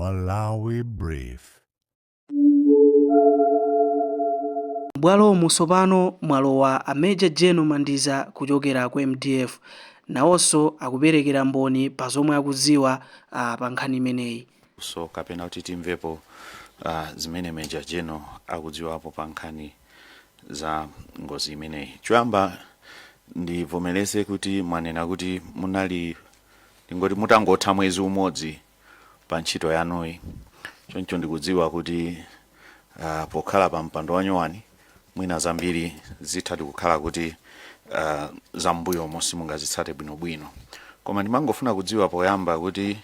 Malawi Brief. M'bwalomu tsopano mwalowa a Major General Mandiza kuchokera ku mdf. Nawonso akuperekera mboni pa zomwe akudziwa pa nkhani imeneyi. So kapena kuti timvepo zimene Major General akudziwapo pa nkhani za ngozi imeneyi. Choyamba ndivomereze kuti mwanena kuti munali, ndingoti mutangotha mwezi umodzi pa ntchito yanuyi, choncho ndikudziwa kuti pokhala pa mpando wanyowani mwina zambiri zitha kukhala kuti zam'mbuyomo simungazitsate bwinobwino, koma ndimangofuna kudziwa poyamba kuti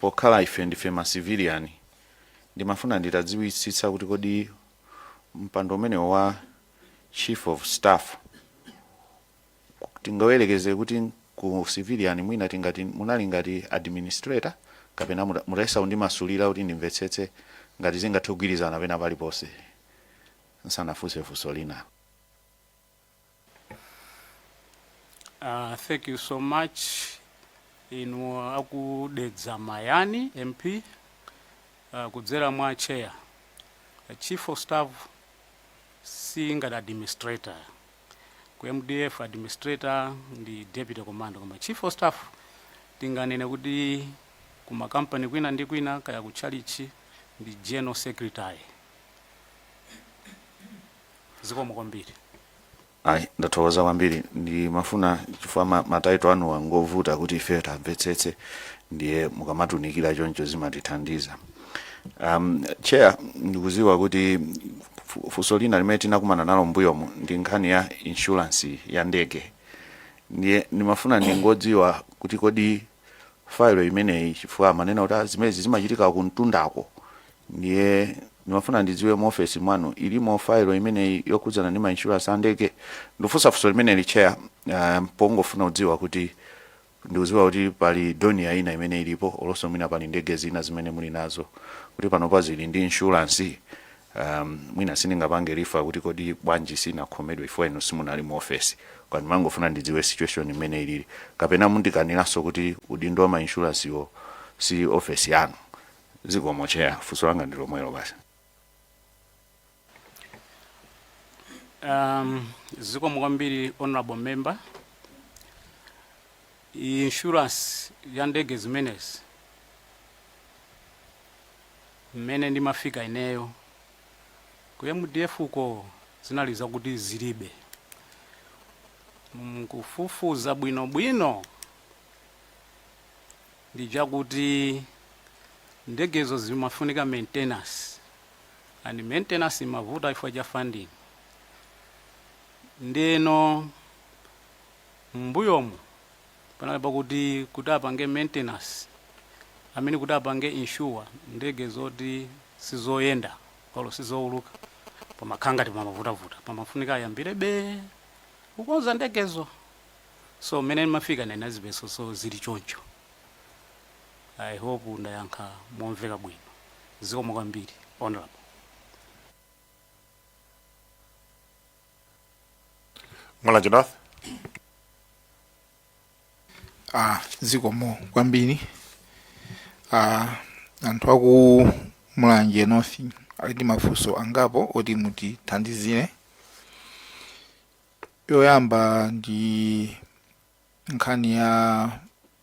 pokhala ife ndife ma civilian, ndimafuna nditadziwitsitsa kuti kodi mpando umenewo wa chief of staff tingawerekeze kuti ku civilian mwina tingati munali ngati administrator, kapena mutayesa kundimasulira kuti ndimvetsetse ngati zingathe kugwirizana pena paliponse nsanafunse funso lina. Thank you so much, inu aku Dedza Mayani MP, kudzera mwa chair. Chief of staff si ngati administrator. Ku MDF administrator ndi deputy commander, koma chief of staff tinganene kuti ku makampani kwina ndi kwina, kaya ku chalichi, ndi general secretary. Zikomo kwambiri. Ayi, ndathokoza kwambiri. Ndimafuna chifukwa ma title anuwa ngovuta kuti ife tamvetsetse, ndiye mukamatunikira choncho zimatithandiza. Chair, ndikuziwa kuti funso lina limene tinakumana nalo mbuyomu ndi nkhani ya insurance ya ndege, ndiye ndimafuna ndingodziwa kuti kodi file imeneyi, chifukwa amanena kuti zimenezi zimachitika kumtundako, ndiye ndimafuna ndidziwe mu ofesi mwanu ilimo file imeneyi yokhudzana ndi ma insurance a ndege. Ndifunsa funso limeneli, chair, pongofuna kudziwa kuti ndikudziwa kuti pali Dornier ina imene ilipo, olonso mwina pali ndege zina zimene muli nazo kuti panopa zili ndi insurance. Mwina sindingapange refer kuti kodi bwanji sinakhomedwe ifo inu simunali mu ofesi, koma ndimangofuna ndidziwe situation imene ilili, kapena mundikaniranso kuti udindo wa ma insurance wo si ofesi yanu. Zikomo, chair. Funso langa ndi lomwelo basi. Zikomo kwambiri, honorable member. Insurance ya ndege zimenezi, mmene ndimafika ineyo ku MDF uko, zinali zakuti zilibe. Mkufufuza bwinobwino ndi chakuti ndegezo zimafunika maintenance, and maintenance imavuta chifukwa cha funding. Ndeno mbuyomu panali pakuti kuti apange maintenance amene kuti apange insure ndege zoti sizoyenda olo sizouluka, pamakhala ngati pamavutavuta, pamafunika ayambirebe kukonza ndegezo. So mmene ndimafika ndinazipeso so zili choncho. I hope ndayankha momveka bwino. Zikomo kwambiri, honorable. Mulanje North. Zikomo kwambiri. Anthu aku Mulanje North ali ndi mafunso angapo oti mutithandizire. Yoyamba ndi nkhani ya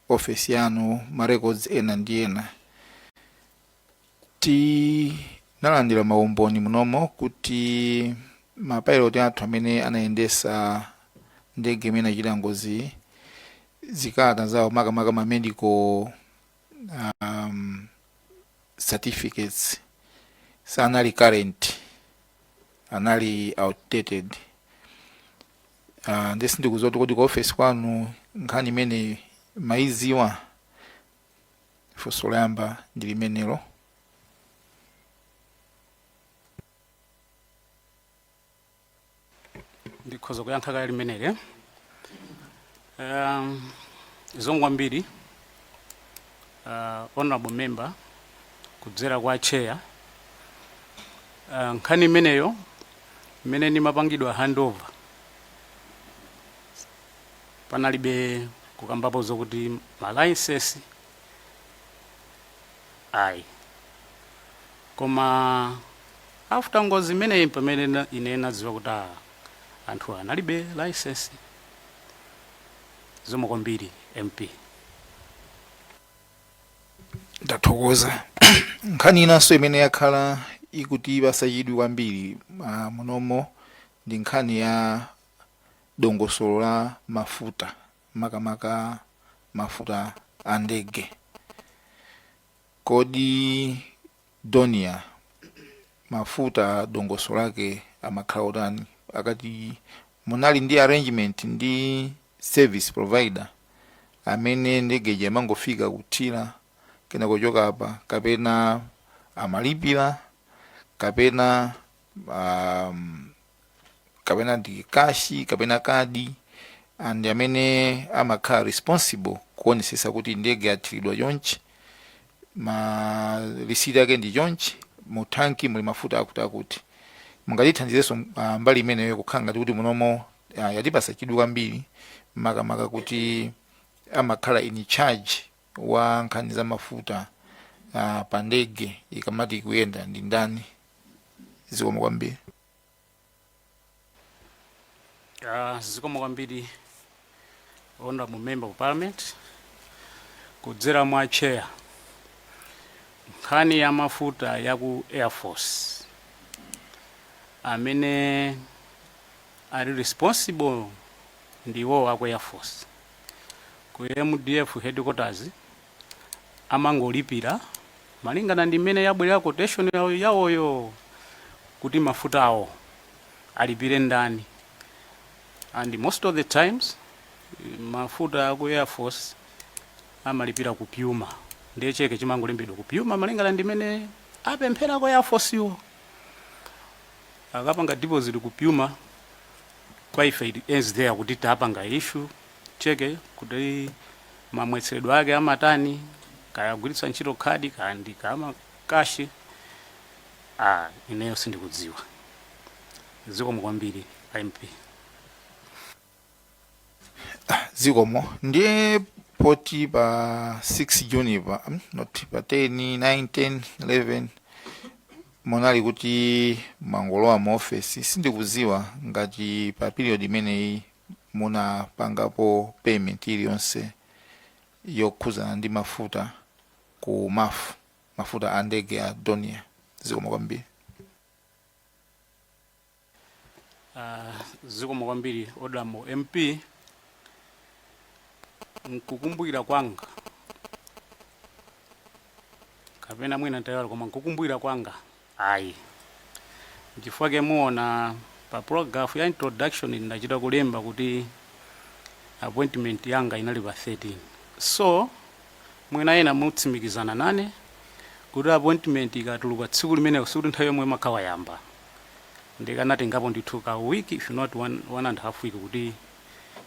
ofesi yanu, ma records ena ndi ena. Tinalandira maumboni munomo kuti mapilot athu amene anayendesa ndege imene inachita ngozi, zikalata zawo, makamaka ma medical certificates, sanali current, anali outdated. Ndi sindikudziwa kuti kodi ku office kwanu nkhani imene maiziwa? Funso loyamba ndi limenelo. Ndikhoza kuyankha kale limeneli. Zikomo kwambiri, honorable member, kudzera kwa chair. Nkhani imeneyo, imene ndimapangidwa handover, panalibe kukambapo zokuti ma license ayi. Koma after ngozi imeneyi pamene ine nadziwa kuti anthu analibe license. Zikomo kwambiri, MP. Ndathokoza. Nkhani inanso imene yakhala ikutipasa chidwi kwambiri munomo ndi nkhani ya dongosolo la mafuta, makamaka mafuta a ndege. Kodi Dornier mafuta dongosolo lake amakhala otani? Akati munali ndi arrangement ndi service provider amene ndege ija imangofika kuthira kena kuchoka apa, kapena amalipira, kapena ndi cash kapena kadi, and amene amakhala responsible kuonesesa kuti ndege yathiridwa chonchi, ma receipt ake ndi chonchi, mu tanki muli mafuta akuti akuti? Mungatithandizenso mbali imeneyo, kukhala ngati kuti munomo yatipasa chidwi kwambiri, makamaka kuti amakhala in charge wa nkhani za mafuta pa ndege ikamati ikuyenda ndi ndani? Zikomo kwambiri. Zikomo kwambiri, Honorable Member of Parliament. Kudzera mwa Chair, nkhani ya mafuta ya ku Air Force, amene ali responsible ndiwo aku Air Force. Ku MDF headquarters amangolipira malingana ndi mmene yabwerera quotation yawoyo kuti mafutawo alipire ndani, and most of the times mafuta aku Air Force amalipira ku Puma, ndiye cheke chimangolembedwa ku Puma malingana ndi mmene apempherako Air Force iwo. Akapanga deposit ku Puma, kwa ife it ends there, kuti tapanga issue cheke. Kuti mamwetseredwe ake amatani, kaya agwiritsa ntchito khadi kaya ndi kama cash, ineyo sindikudziwa. Zikomo kwambiri, MP. Zikomo. Ndiye poti pa 6 June pa not pa 10, 9, 10, 11 munali kuti mwangolowa mu office, sindikuziwa ngati pa period imeneyi munapangapo payment iliyonse yokhuzana ndi mafuta ku MAF, mafuta a ndege ya Dornier. Zikomo kwambiri. Zikomo kwambiri, Honorable MP. Nkukumbukira kwanga, kapena mwina ntayala, koma nkukumbukira kwanga ayi. Nchifukwa ke muona pa paragraph ya introduction ndachita kulemba kuti appointment yanga inali pa 13. So mwina ena mutsimikizana nane kuti appointment ikatuluka tsiku limenelo, sikuti nthawi yomwe makhawa yamba. Ndikanatengapo ndithu ka week, if not one and a half week, kuti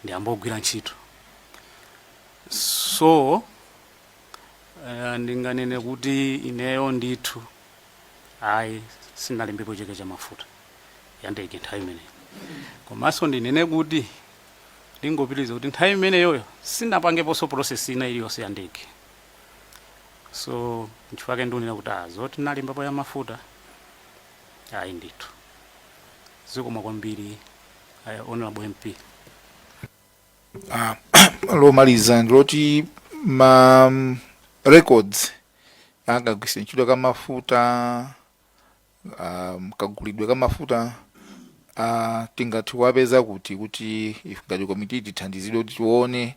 ndiyambe kugwira ntchito. So ndinganene kuti ineyo ndithu ayi, sinalembepo cheke cha mafuta ya ndege nthawi imeneyo. Komanso ndinene kuti ndingopitiriza kuti nthawi imeneyoyo sinapangeponso process ina iliyonse ya ndege. So nchifukwa ndikunena kuti zoti nalembapo ya mafuta, ayi ndithu. Zikomo kwambiri, Honorable MP. Lomaliza ndiloti ma records akagwiritsa ntchito ka mafuta, kagulidwe ka mafuta, tingathe kuwapeza kuti ife ngati komiti tithandizidwe kuti tione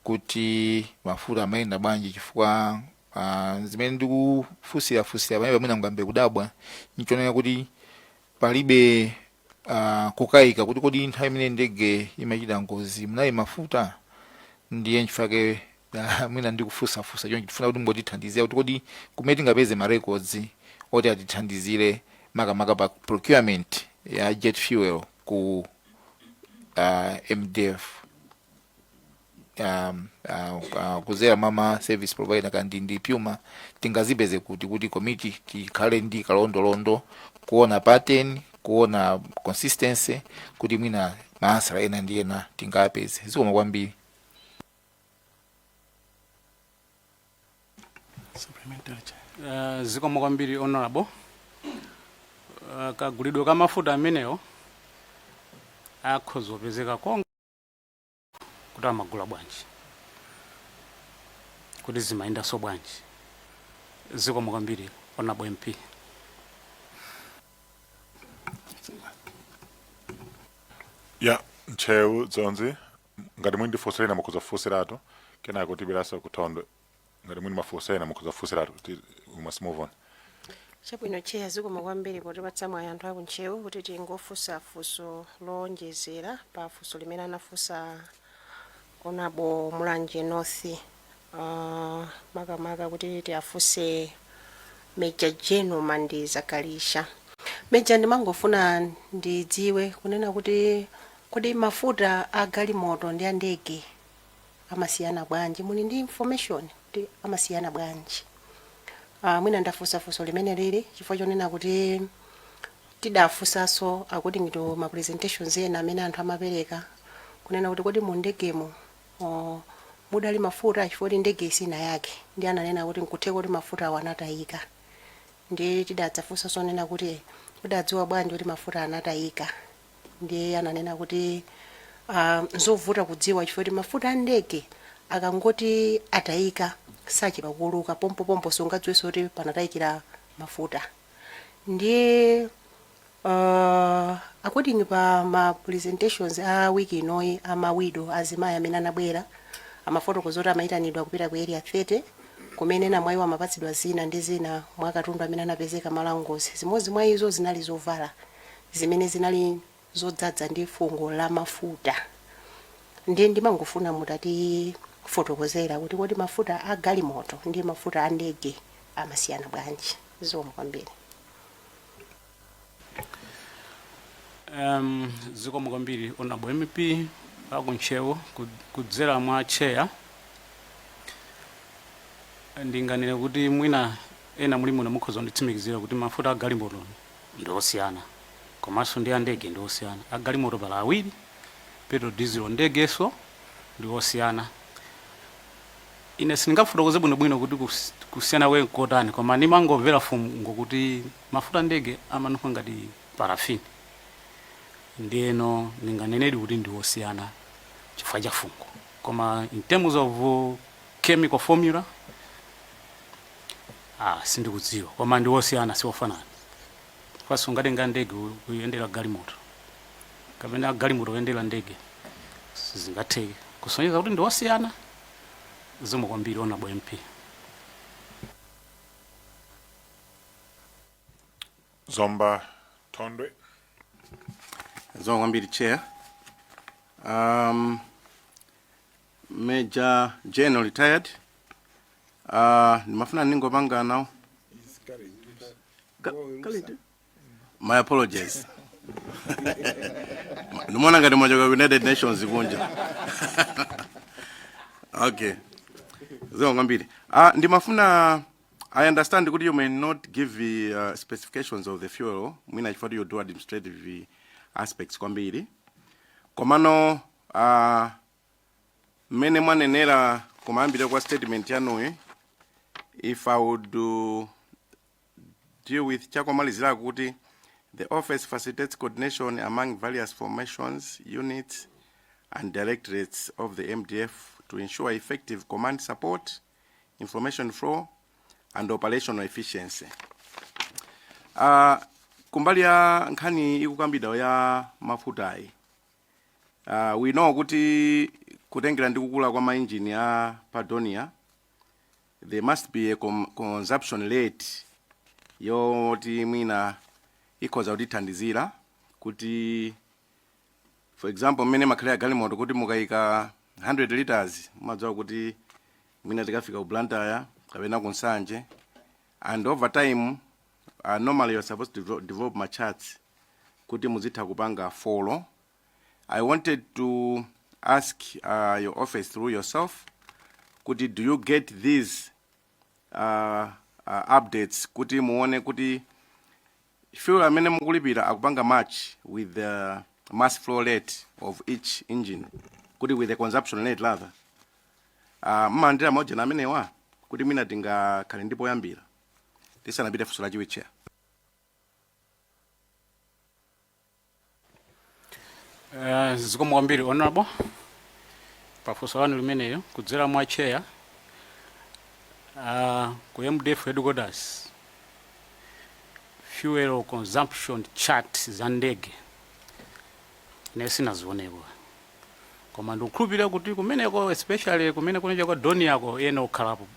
kuti mafuta amayenda bwanji? Chifukwa zimene ndikufunsirafunsira pamene pamene mungambe kudabwa nchonena kuti palibe kukayika kuti kodi nthawi imene ndege imachita ngozi munali mafuta. Ndiye nchifukwa mwina ndikufunsafunsa choncho, tifuna kuti mungotithandizira kuti kodi kumene tingapeze ma records oti atithandizire makamaka pa procurement ya jet fuel ku MDF kuzera mwa ma service provider kandi ndi Puma, tingazipeze kuti komiti tikhale ndi kalondolondo kuona pattern, kuona consistency, kuti mwina ma answer ena ndi ena tingapeze? Zikomo kwambiri. Supplementary, Chair. Zikomo kwambiri, Honorable. Kagulidwe ka mafuta amenewo akhoza kupezeka konko kuti amagula bwanji, kuti zimayendanso bwanji. Zikomo kwambiri, Honorable MP. Ya, Ntcheu, Dzonzi, ngati muli ndi funso lina mukhoza kufunsiratu, kenako tibweranso kuThondwe. Ngati muli mafunso ena mukhoza kufunsiratu, we must move on. Chabwino, Chair, zikomo kwambiri potipatsa mwayi anthu akuNtcheu kuti tingofunsa funso lowonjezera pa funso limene anafunsa Honorable Mulanje North, makamaka kuti tiafunse Major General Mandiza Kalisha. Major, ndimangofuna ndidziwe kunena kuti kodi mafuta a galimoto ndi a ndege amasiyana bwanji? Muli ndi information kuti amasiyana bwanji? Mwina ndafunsa funso limene lili chifukwa chonena kuti tidafunsanso according to ma presentations ena amene anthu amapereka kunena kuti kodi mu ndegemo, oh, mudali mafuta, chifukwa kuti ndege isina yake, ndi ananena kuti nkutheka kuti mafuta awo anatayika. Ndi tidadzafunsanso nena kuti udadziwa bwanji kuti mafuta anatayika? Ndiye ananena kuti nzovuta kudziwa chifukwa kuti mafuta a ndege akangoti atayika sachedwa kuuluka pompopompo, sungadziwenso kuti panatayikira mafuta. Ndiye according pa ma presentations a wiki inoyi, ama widow, azimayi amene anabwera amafotokoza kuti amayitanidwa kupita ku Area 30, kumene ena mwa iwo amapatsidwa zina ndi zina mwa katundu amene anapezeka malo angozi. Zimodzi mwa izo zinali zovala zimene zinali zodzadza ndi fungo la mafuta. Ndiye ndimangofuna mutatifotokozera kuti kodi mafuta a galimoto ndi mafuta a ndege amasiyana bwanji? Zikomo kwambiri. Zikomo kwambiri, Honorable MP akuNtcheu. Kudzera mwa Chair, ndinganene kuti mwina ena muli muno mukhoza kunditsimikizira kuti mafuta a galimoto ndi osiyana komanso ndi a ndege ndi osiyana. A galimoto pala awiri, petrol, diesel, ndegenso ndi osiyana. Ine sindingafotokoze bwinobwino kuti kusiyana kwake nkotani, koma ndimangomvera fungo kuti mafuta a ndege amanunkha ngati parafini. Ndiyeno ndinganenedi kuti ndi osiyana chifukwa cha fungo, koma in terms of chemical formula, sindikudziwa, koma ndi osiyana, siofanana. Kwa sungatenga ndege kuyendera galimoto kapena galimoto kuyendera ndege, sizingatheke, kusonyeza kuti ndi osiyana. Zikomo kwambiri, Honorable MP. Zomba Thondwe. Zikomo kwambiri, Chair. Major General retired, ndimafuna ndingopanga nawo. My apologies, ndimaona ngati mwachoka ku United Nations kunja. Okay, zikomo kwambiri. Ndimafuna, I understand kuti you may not give the specifications of the fuel, mwina chifukwa you do administrative aspects kwambiri, komano mmene mwanenera kumayambira kwa statement yanuyi, if I would deal with chakomalizira kuti the office facilitates coordination among various formations, units and directorates of the MDF to ensure effective command support, information flow and operational efficiency. Kumbali ya nkhani ikukambidwa ya mafutayi, we know kuti kutengera ndi kukula kwa mainjini a pa Dornier, there must be a consumption rate yoti mwina ikhoza kutithandizira kuti, for example, mmene makhalira galimoto kuti mukayika 100 liters mumadziwa kuti mwina tikafika ku Blantyre kapena ku Nsanje, and over time, normally you're supposed to develop ma charts kuti muzitha kupanga follow. I wanted to ask your office through yourself kuti do you get these updates kuti muone kuti fuel amene mukulipira akupanga match with the mass flow rate of each engine, kuti with the consumption rate rather, mmalandira maujena amenewa kuti mwina tingakhale ndi poyambira tisanapite funso lachiwiri, Chair? Zikomo kwambiri, Honorable, pafunso lanu limeneyo. Kudzera mwa Chair, ku MDF headquarters fuel consumption chart za ndege ine sinazioneko, koma ndikukhulupirira kuti kumeneko, especially kumene kunecha kwa Dornierko, ena okhalapo.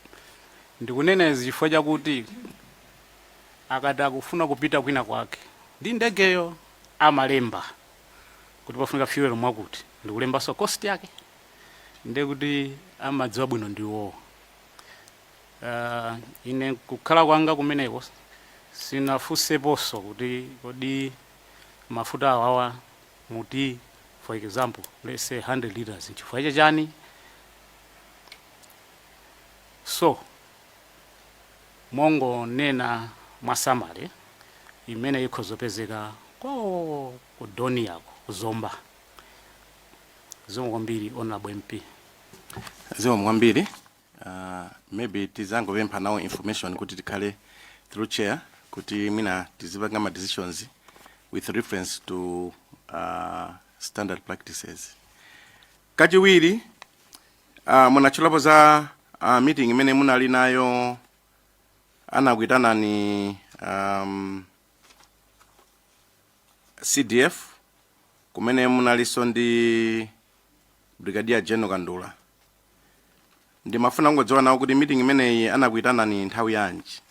Ndikunena izi chifukwa chakuti akati akufuna kupita kwina kwake ndi ndegeyo, amalemba kuti pafunika fuel mwakuti, ndikulembanso cost yake, ndiye kuti amadziwa bwino ndiwowo. Ine kukhala kwanga kumeneko sinafunseponso kuti kodi mafuta awawa muti, for example, let's say 100 liters, chifukwa chachani? So mongonena mwasamale, imene ikhozopezeka ko ku Dornierko kuzomba. Zikomo kwambiri, Honorable MP. Zikomo kwambiri. Maybe tizangopempha nawo information kuti tikhale, through Chair, kuti mwina tizipanga ma decisions with reference to standard practices. Kachiwiri, munatchulapo za meeting imene munali nayo, anakuitanani CDF, kumene munalinso ndi Brigadier General Kandula. Ndimafuna kungodziwa nawo kuti meeting imeneyi anakuitanani nthawi yanji?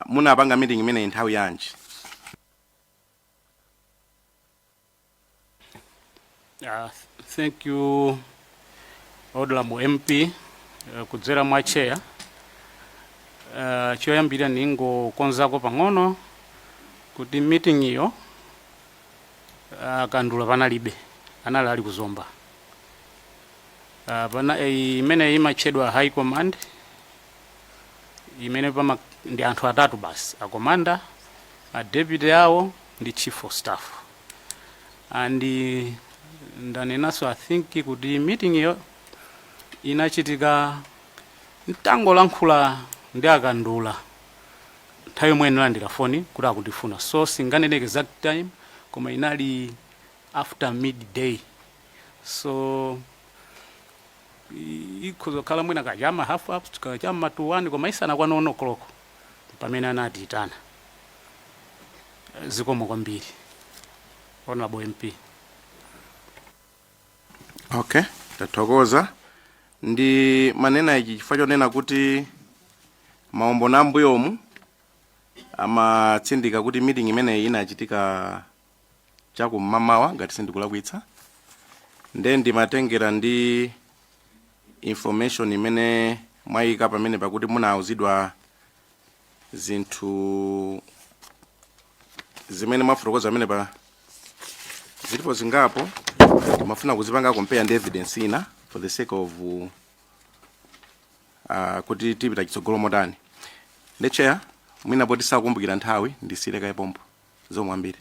Munapanga meeting imeneyi nthawi yanji? Thank you, Honorable MP. Kudzera mwa Chair, choyambira ningokonzako pang'ono kuti meeting iyo Kandula panalibe, anali ali kuzomba. Pana imene imatchedwa high command, imene pama ndi anthu atatu basi: a commander, a deputy awo ndi chief of staff. And ndanenanso, I think, kuti meeting iyo inachitika ntangolankhula ndi akandula, nthawi yomwe inalandira foni kuti akundifuna. So singanene exact time, koma inali after midday, so ikhoza kukhala mwina kachama half past, kachama to 1, koma isanakwana 1 o'clock pamene anatiyitana. Zikomo kwambiri, Honorable MP. Okay, tathokoza. Ndi manena ichi chifukwa chonena kuti maumboni ambuyomu amatsindika kuti meeting imeneyi inachitika chakum'mamawa, ngati sindikulakwitsa. Nde ndimatengera ndi information imene mwayika pamene pakuti munauzidwa zinthu zimene mwafotokoza pamene pa zilipo zingapo. Ndimafuna kuzipanga compare ndi evidence ina for the sake of kuti tipita chitsogolo motani. Nde Chair, mwina poti sakumbukira nthawi, ndisiyire kaye pompo. Zikomo kwambiri.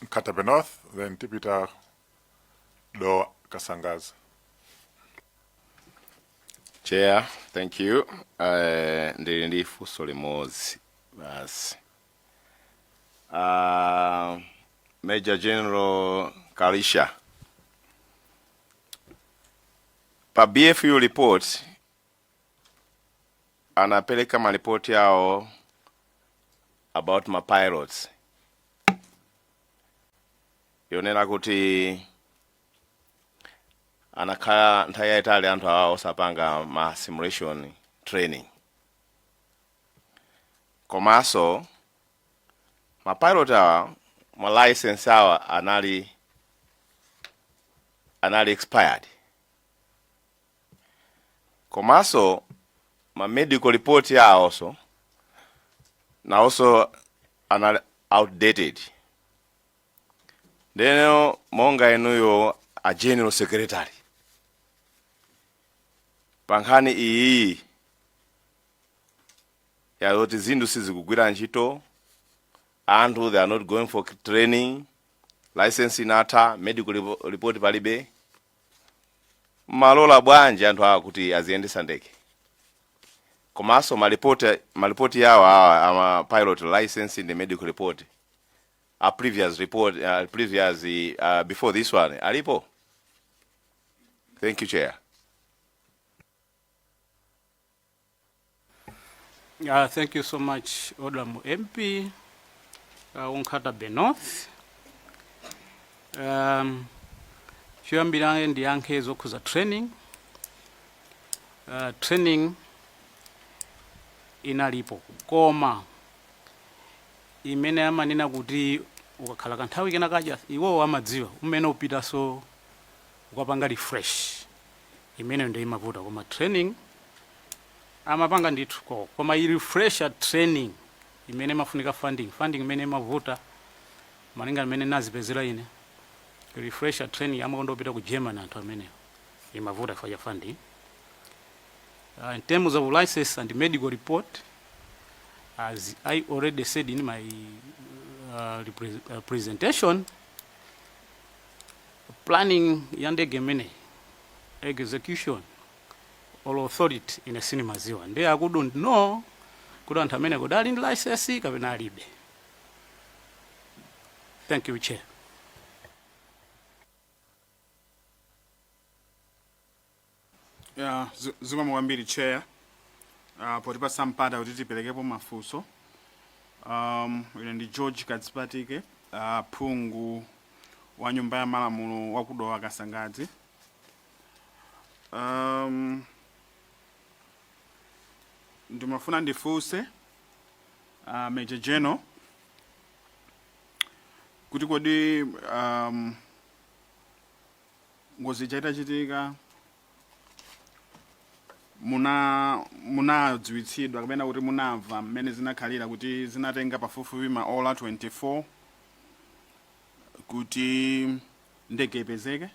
Nkhata Bay North, then tipita Dowa Kasangazi. Chair, thank you. Ndili ndi funso limodzi basi. Major General Kalisha, pa BFU report anapereka malipoti awo about ma pilots, yonena kuti anakhala nthawi yayitali anthu awa osapanga ma simulation training, komanso ma pilot awa, ma license awa anali expired, komanso ma medical report awonso nawonso anali outdated. Ndeno monga inuyo a general secretary, pa nkhani iyi yazoti zinthu sizikugwira ntchito, anthu they are not going for training, license inatha, medical report palibe, malola bwanji anthu awa kuti aziyendesa ndege? Komanso malipoti yawo awa ama pilot license ndi medical report, a previous report, previous, before this one alipo? Thank you, Chair. Thank you so much, Honorable MP, Nkhata Bay North. Choyambira ndiyankhe zokhuza training. Training inalipo, koma imene amanena kuti ukakhala kanthawi kena kaja, iwowo amadziwa umene upitaso ukapanga refresh, imene ndio imavuta. Koma training amapanga ndithu, koma i refresher training imene imafunika funding imene imavuta, malinga imene nazipezera ine, refresher training amakonda kupita ku Germany anthu amenewo, imavuta chifukwa cha funding. In terms of license and medical report, as I already said in my presentation, planning ya ndege imeneyi, execution or authority, ine sinimaziwa, ndiye I couldn't know kuti anthu amene kodi ali ndi license kapena alibe. Thank you, Chair. Ya, zikomo kwambiri, Chair, potipasa mpata kuti tiperekepo mafunso. Ine ndi George Kadzipatike, phungu wa Nyumba ya Malamulo wa kuDowa Kasangadzi. Ndimafuna ndifunse Major General kuti kodi ngozi ija itachitika munadziwitsidwa kapena kuti munamva mmene zinakhalira kuti zinatenga pafupifupi maola 24 kuti ndege ipezeke?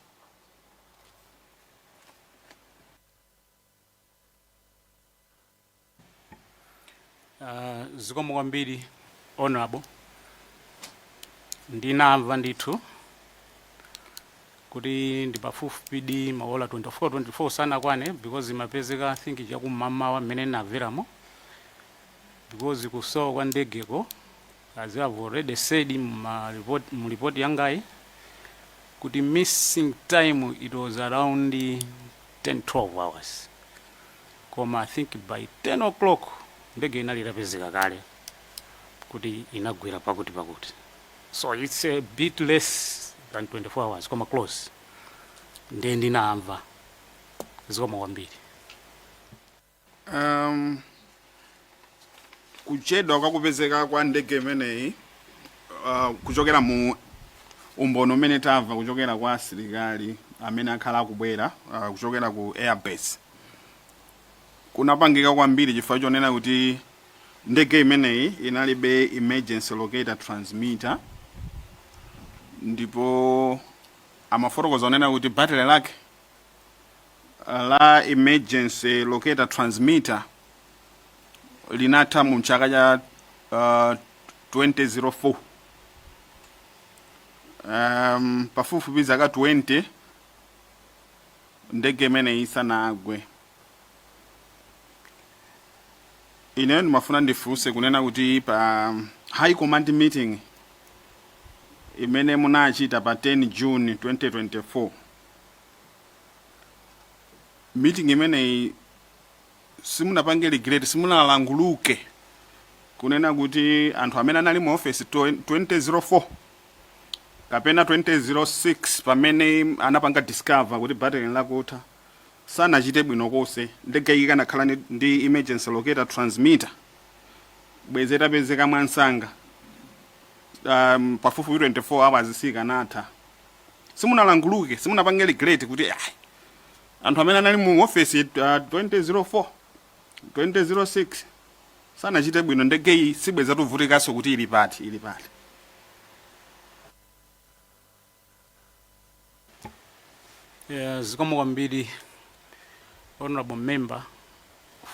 Zikomo kwambiri, Honorable. Ndinamva ndithu kuti ndi pafupifupi maola 24, 24 sanakwane, because imapezeka, I think, chakumamawa mmene ndinamveramo, because kusowa kwa ndegeko, as I have already said mu report yangayi, kuti missing time, it was around 10 12 hours, koma I think by 10 o'clock ndege inali itapezeka kale kuti inagwera pakuti pakuti. So it's a bit less than 24 hours, koma close. Ndiye ndinamva. Zikomo kwambiri. Kuchedwa kwakupezeka kwa ndege imeneyi, kuchokera mu umboni umene tamva kuchokera kwa asilikali amene akhala akubwera kuchokera ku airbase, kunapangika kwambiri chifukwa chonena kuti ndege imeneyi inalibe emergency locator transmitter, ndipo amafotokoza kunena kuti battery lake la emergency locator transmitter linatha mu chaka cha 2004, pafupifupi zaka 20 ndege imeneyi isanagwe. Ineyo ndimafuna ndifunse kunena kuti pa high command meeting imene munachita pa 10 June 2024, meeting imeneyi simunapange regret, simunalanguluke kunena kuti anthu amene anali mu office 2004 kapena 2006 pamene anapanga discover kuti battery lakutha sanachite bwino konse, ndege ikanakhala ndi emergency locator transmitter bwezi itapezeka mwansanga, pafupifupi 24 hours sikanatha? Simunalanguluke, simunapange regret kuti ai, anthu amene anali mu office 2004, 2006 sanachite bwino, ndege iyi sibweza tuvutikanso kuti ili pati, ili pati? Yeah, zikomo kwambiri, Honorable Member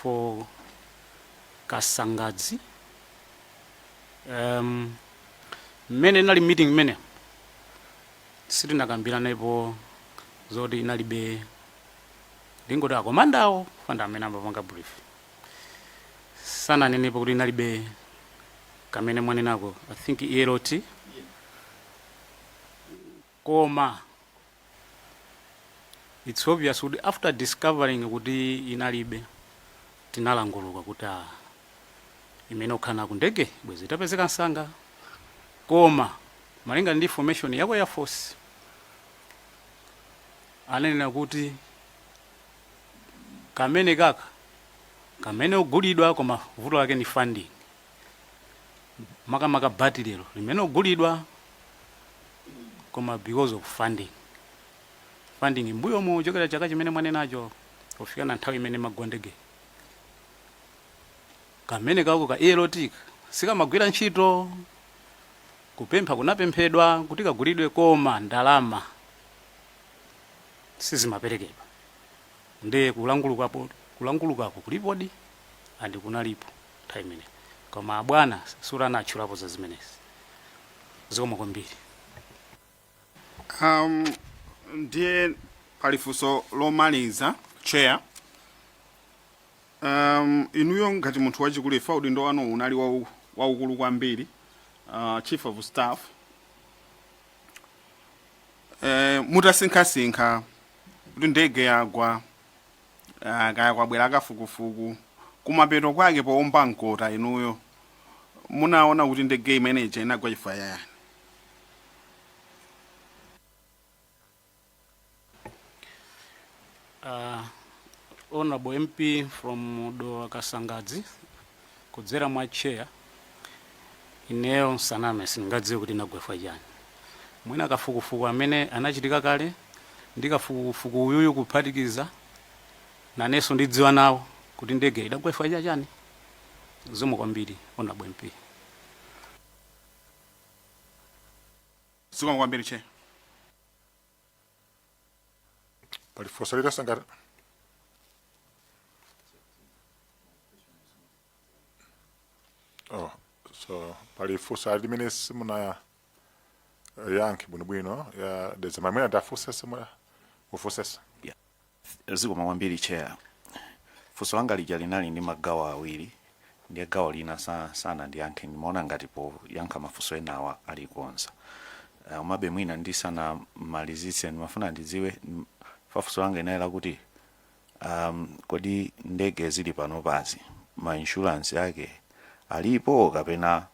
for Kasangadzi. Mmene inali meeting imene sitinakambiranepo zoti inalibe, ndingoti a commander wo fanda amene amapanga brief. Sananenepo kuti inalibe kamene mwanenako, I think ELT, koma it's obvious kuti after discovering kuti inalibe, tinalanguluka kuti ah, imene okhala ku ndege bwezi itapezeka msanga. Koma malinga ndi information yako ya force, ananena kuti kamene kaka kamene ogulidwa, koma vuto lake ni funding, makamaka batirilo limene ogulidwa, koma because of funding mbuyomu kuchokera chaka chimene mwanenacho kufika na nthawi imene magwa ndege, kamene kako ka ELT sikamagwira ntchito. Kupempha kunapemphedwa kuti kagulidwe, koma ndalama sizimaperekedwa. Ndiye kulangulukako kulipodi and kunalipo nthawi imene, koma abwana suranatchulapo za zimenezi. Zikomo kwambiri. Ndiye pali funso lomaliza, Chair. Inuyo ngati munthu wachikulu, ifa udindo wanu unali waukulu kwambiri, chief of staff, mutasinkhasinkha kuti ndege yagwa, kaya kwabwera kafukufuku, kumapeto kwake powomba mkota, inuyo munaona kuti ndege imeneja inagwa chifukwa chayani? Honorable MP from Dowa Kasangadzi, kudzera mwa chair, ineyo nsaname sindingadziwe kuti inagwa chifukwa chani. Mwina kafukufuku amene anachitika kale ndi kafukufuku uyuyu kuphatikiza, nanenso ndidziwa nawo kuti ndege idagwa chifukwa chani. Zikomo kwambiri, Honorable MP. Zikomo kwambiri, Chair. Pali funso lililonse ngati oh, so pali funso ali limene simuna yankhe bwinobwino ya Dedza Mayani, ndafunsese mufunsese. Zikomo kwambiri, Chair. Funso langa lija linali ndi magawo awiri, ndiye gawo lina sanandiyankhe. Ndimaona ngati poyankha mafunso enawa alikonza. Komabe mwina ndisanamalizitse, ndimafuna ndidziwe funso langa linali lakuti kodi ndege zili panopazi ma insurance ake alipo kapena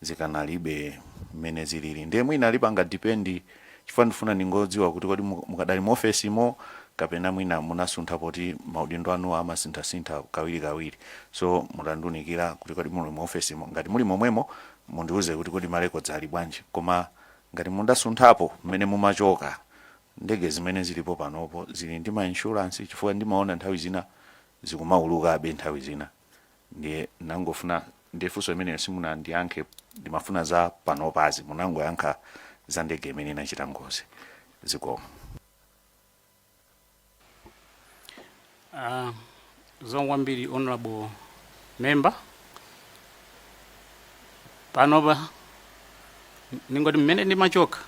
zikanalibe mmene zilili? Ndiye mwina lipanga depend, chifukwa ndifuna ndingodziwa kuti kodi mukadali mu ofesimo kapena mwina munasuntha, poti maudindo anu amasinthasintha kawirikawiri. So mutandiunikira kuti kodi muli mu ofesimo, ngati muli momwemo mundiuze kuti kodi ma records ali bwanji, koma ngati mundasunthapo mmene mumachoka, ndege zimene zilipo panopo zili ndi ma insurance? Chifukwa ndimaona nthawi zina zikumaulukabe nthawi zina, ndiye nangofuna, ndiye funso imeneyo simunandiyankhe. Ndimafuna za panopazi, munangoyankha za ndege imene inachita ngozi. Zikomo. Zikomo kwambiri, Honorable Member. Panopa ningoti mmene ndimachoka,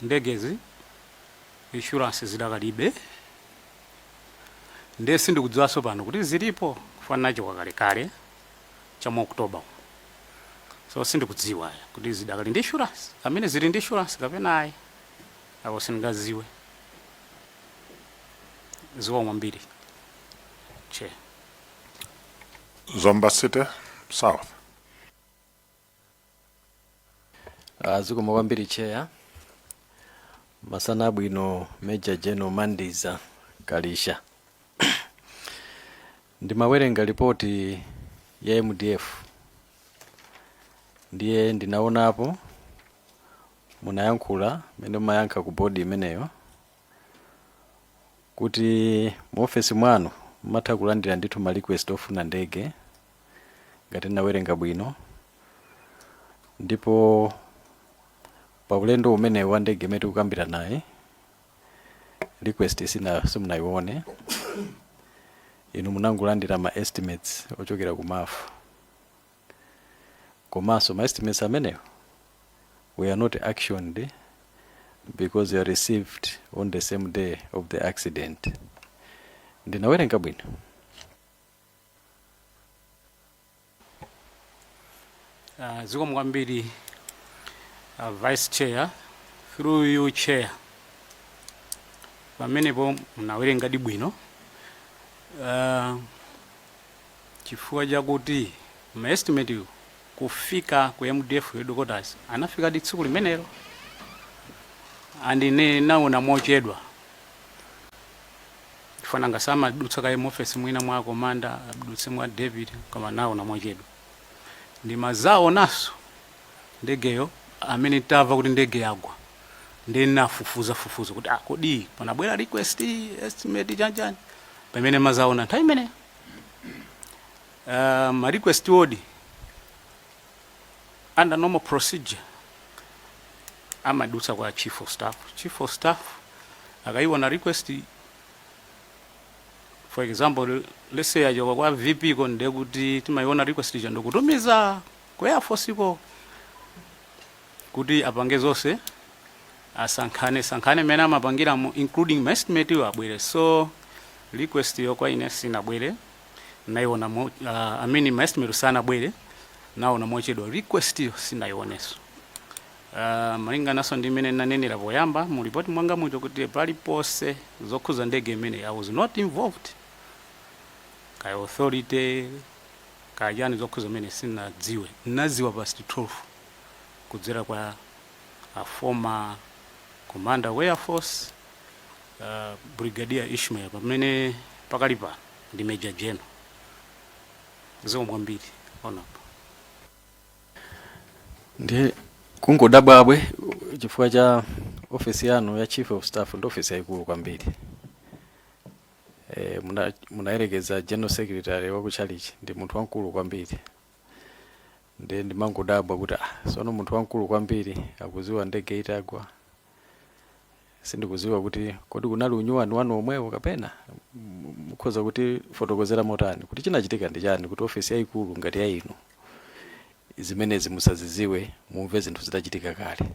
ndegezi insurance zidakalibe, ndiye sindikudziwanso pano kuti zilipo, kufanana nachoka kalekale cha mu October umu, so sindikudziwa kuti zidakali ndi insurance, amene zili ndi insurance kapena ayi, apo sindingadziwe. Zikomo kwambiri, Chair. Zomba City South. Zikomo kwambiri, Chair. Masana abwino, Major General Mandiza Kalisha. Ndimawerenga ripoti ya MDF, ndiye ndinaonapo munayankhula mmene mumayankha ku bodi imeneyo kuti mu ofesi mwanu mumatha kulandira ndithu ma request ofuna ndege, ngati ndinawerenga bwino, ndipo pa ulendo umenewu wa ndege imene tikukambira naye, request sina simunayione inu, munangolandira ma estimates ochokera ku MAF, komanso ma estimates amenewo were not actioned because they were received on the same day of the accident. Ndinawerenga bwino? Zikomo kwambiri, Vice Chair. Through you, Chair, pamenepo munawerengadi bwino, chifukwa chakuti ma estimate kufika ku MDF headquarters anafikadi tsiku limenelo, and ine naona mochedwa, chifukwa ngasamadutsa kaye mu office mwina mwa commander, adutse mwa deputy, koma naona mochedwa. Ndimazaonanso ndegeyo amene tamva kuti ndege yagwa, ndi nafufuza fufuza kuti, ah, kodi panabwera request, estimate, chanchani, pamene mazaona nthawi imene ma request odi under normal procedure amadutsa kwa chief of staff. Chief of staff akaiona request, for example, let's say achoka kwa VP ko, ndiye kuti timaiona request ija ndikutumiza ku Air Force ko kuti apange zonse, asankhane sankhane mmene amapangiramo, including ma estimate yo abwere. So request yo kwa ine sinabwere, naiona mo, I mean, ma estimate sanabwere, naona mochedwa, request yo sinayionenso. Malinganaso ndi mmene nanenera poyamba mu ripoti mwanga mucho kuti paliponse zokhuza ndege imene I was not involved, kaya authority, kaya chani, zokhuza imene sinadziwe. Nadziwa past 12 kudzera kwa a former commander wa Air Force, Brigadier Ishmael, pamene pakali pano ndi Major General. Zikomo kwambiri, Honorable. Ndi kungodabwabwe chifukwa cha ofesi yanu ya chief of staff ndi ofesi yayikulu kwambiri. Munayerekeza general secretary wa kuchalichi ndi munthu wamkulu kwambiri, ndi ndimangodabwa kuti, ah, sono munthu wamkulu kwambiri akuziwa ndege itagwa. Sindikuziwa kuti kodi kunali unyuwani wanu omwewo kapena mukhoza kuti fotokozera motani kuti chinachitika ndi chani kuti ofesi yayikulu ngati ya inu zimenezi musaziziwe, mumve zinthu zitachitika kale?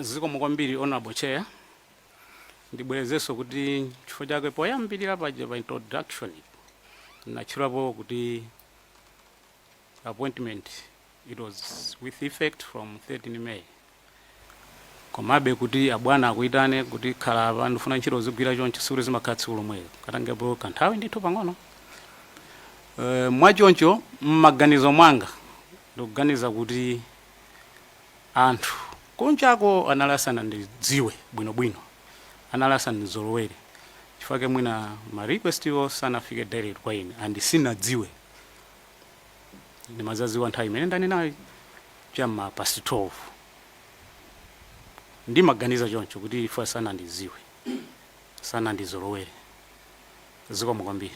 Zikomo kwambiri, Honorable Chair. Ndibwerezenso kuti chifukwa chake poyambirira paja pa introduction natchulapo kuti appointment, it was with effect from 13 May. Komabe kuti abwana akuitane kuti khala apa, ndifuna ntchito zigwira choncho, sikuti zimakhala tsiku lomweyo, katangepo kanthawi ndithu pang'ono. Mwachoncho mmaganizo mwanga ndikuganiza kuti anthu kunjako anali asanandidziwe bwinobwino, anali asanandizolowere, chifukwa mwina ma request iwo sanafike direct kwa ine and sinadziwe. Ndimazadziwa nthawi imene ndanenayo, chamma past 12. Ndimaganiza choncho kuti ifo sanandidziwe, sanandizolowere. Zikomo kwambiri.